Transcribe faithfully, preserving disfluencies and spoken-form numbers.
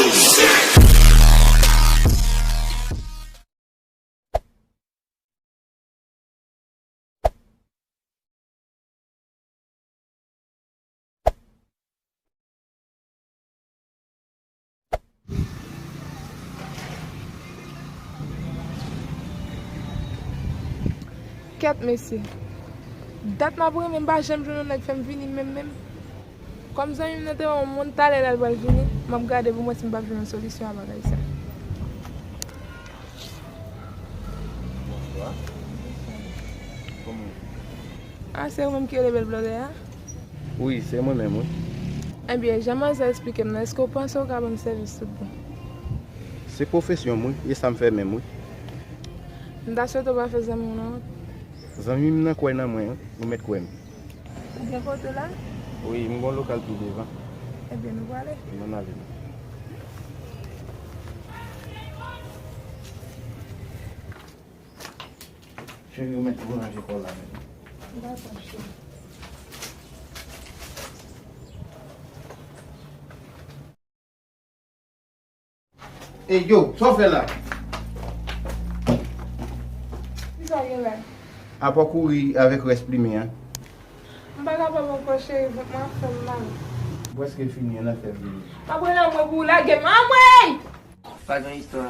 Kèt mesye. Dat m ap renmen, m pa janm jwenn yon nèg fè m vini menm menm. Kòm zanmi m nan te wè yon moun talè la l pral vini, m ap gade pou m wè si m p ap jwenn yon solisyon a bagay sa. Bonswa. Kòman w ye? Ah, se ou menm ki rele bèl blòdè a? Wi, se mwen menm, wi. Ebyen, jan manzè eksplike m nan, èske w panse w ka ban m sèvis tout bon? Se pwofesyon m, wi, e sa m fè menm, wi. M ta swete w pa fè zanmi w lan wont. Zanmi m nan kwè nan mwen, wi, ou mèt kwè m. Ou gen kote w la? Wi, m gen yon lokal pi devan. Ebyen, nou prale. M ann ale. Cheri, ou mèt ranje kò w la menm. Dakò, cheri. Ey, yo, sa w fè la? Kisa gen la? Apa w kouri avèk rès plimen an? M pa kapab ankò, cheri, vant mwen ap fè m mal. Ou prèske fini, an n ap fè l vini. M ap rele anmwe pou ou lage m. Anmwe! Pa gen istwa.